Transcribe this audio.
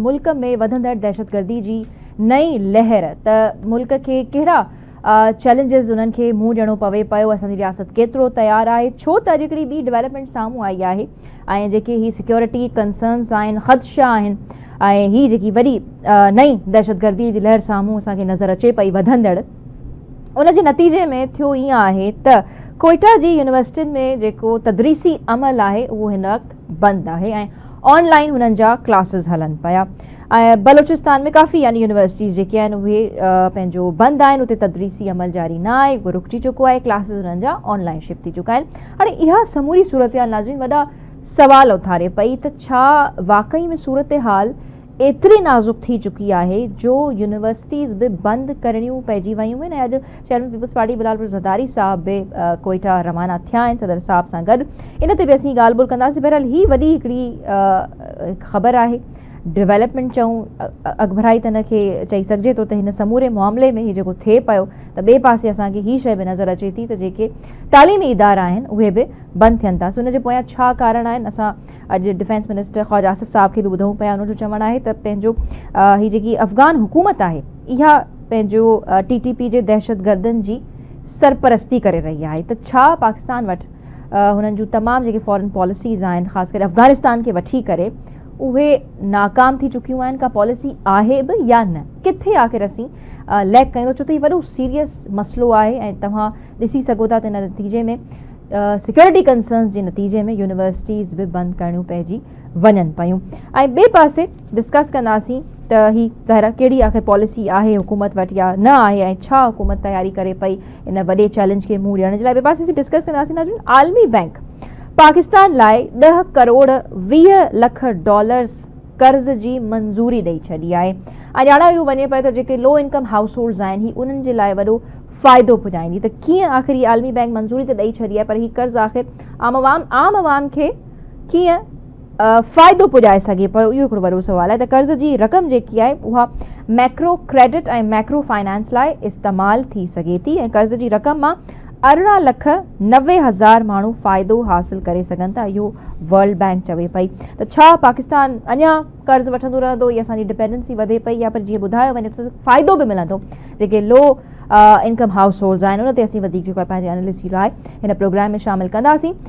ملڪ ۾ وڌندڙ دهشتگردي جي نئين لهر ته ملڪ کي ڪهڙا چئلينجز انهن کي منهن ڏيڻو پوي پيو، اسان جي رياست ڪيترو تيار آهي، ڇو ته اڄ هڪڙي ٻي ڊولپمينٽ سامهون آئي آهي ۽ جيڪي هي سيڪيورٽي ڪنسرنس آهن، خدشا آهن ۽ هي جيڪي وڏي نئين دهشتگردي جي لهر سامهون اسان کي نظر اچي پئي وڌندڙ، ان جي نتيجي ۾ ٿيو ائين آهي ته ڪوئيٽا جي يونيورسٽين ۾ جيڪو تدريسي عمل آهي اهو هن وقت بند آهي ۽ آن لائين هنن جا ڪلاسز هلن پيا ۽ بلوچستان ۾ ڪافي يعني يونيورسٽيز جيڪي آهن اهي پنهنجو بند آهن، اتي تدريسي عمل جاري نه آهي، اهو رڪجي چڪو آهي، ڪلاسز هنن جا آن لائين شفٽ ٿي چڪا آهن. هاڻي اها سموري صورتحال ناظرين وڏا سوال اٿاري پئي ته ڇا واقعي ۾ صورتحال ايتري نازڪ ٿي چڪي آهي جو يونيورسٽيز به بند ڪرڻيون پئجي ويون آهن؟ ۽ اڄ chairman Peoples Party Bilawal Bhutto Zardari صاحب به ڪوئيٽا روانا ٿيا آهن صدر صاحب سان گڏ، ان تي به اسين ڳالهه ٻولهه ڪنداسين. بهرحال هي وڏي هڪڙي خبر آهي، ڊولپمينٽ چئون، اڳڀرائي ته ان کي چئي سگهجي ٿو ته هن سموري معاملي ۾ هي جيڪو ٿئي پيو ته ٻئي پاسي اسان کي هي شيء به نظر اچي ٿي ته جيڪي تعليمي ادارا آهن اهي به بند ٿين ٿا، سو ان جي پويان ڇا ڪارڻ آهن؟ اسان اڄ ڊفينس منسٽر خواجه آصف صاحب کي به ٻڌون پيا، ان جو چوڻ آهي ته پنهنجو هي جيڪي افغان حڪومت آهي اها پنهنجو ٽي ٽي پي جي دهشتگردن جي سرپرستي ڪري رهي آهي، ته ڇا پاڪستان وٽ هنن جون تمام جيڪي فارن پاليسيز آهن، خاص ڪري افغانستان کي وٺي ڪري، اهي ناڪام ٿي چڪيون آهن؟ ڪا پاليسي آهي به يا نه؟ ڪٿي آخر اسين ليڪ ڪيون ٿا؟ ڇو ته هي وڏو سيريس مسئلو آهي ۽ توهان ڏسي سگهو ٿا ته ان نتيجي ۾ سيڪيورٽي ڪنسرنز جي نتيجي ۾ يونيورسٽيز به بند ڪرڻيون پئجي وڃن پيون. ۽ ٻئي پاسي ڊسڪس ڪنداسين ته هي ظاهر ڪهڙي آخر پاليسي آهي حڪومت وٽ يا نه آهي ۽ ڇا حڪومت تياري ڪري پئي ان وڏي چئلينج کي منهن ڏيڻ جي لاء. ٻئي پاسي اسين ڊسڪس ڪنداسين ناظرين، عالمي بئنڪ پاڪستان لاء 10 ڪروڙ 20 لک ڊالرز قرض جي منظوري ڏئي ڇڏي آهي ۽ ڄاڻايو وڃي پيو ته جيڪي لو انڪم هائوس هولڊز آهن هي انهن جي لاء وڏو فائدو پڄائيندي، ته ڪيئن آخر هي عالمي بئنڪ منظوري ته ڏئي ڇڏي آهي پر هي قرض آخر عام عوام کي ڪيئن فائدو پڄائي سگهي پيو، اهو هڪڙو وڏو سوال آهي. ته قرض جي رقم جيڪي آهي اها ميڪرو ڪريڊٽ ۽ ميڪرو فائنانس لاء استعمال ٿي سگهي ٿي ۽ قرض جي رقم مان 18 لک 90 هزار ماڻهو فائدو حاصل ڪري سگهن ٿا، اهو ورلڊ بئنڪ چوي پئي. ته ڇا پاڪستان اڃا قرض وٺندو رهندو يا اسان جي ڊپينڊنسي وڌي پئي يا پر جيئن ٻڌايو وڃي ٿو فائدو به ملندو جيڪي لو انڪم هائوس هولڊز آهن؟ ان تي اسين وڌيڪ جيڪو آهي پنهنجي انالسٽ جي راء هن پروگرام ۾ شامل ڪنداسين.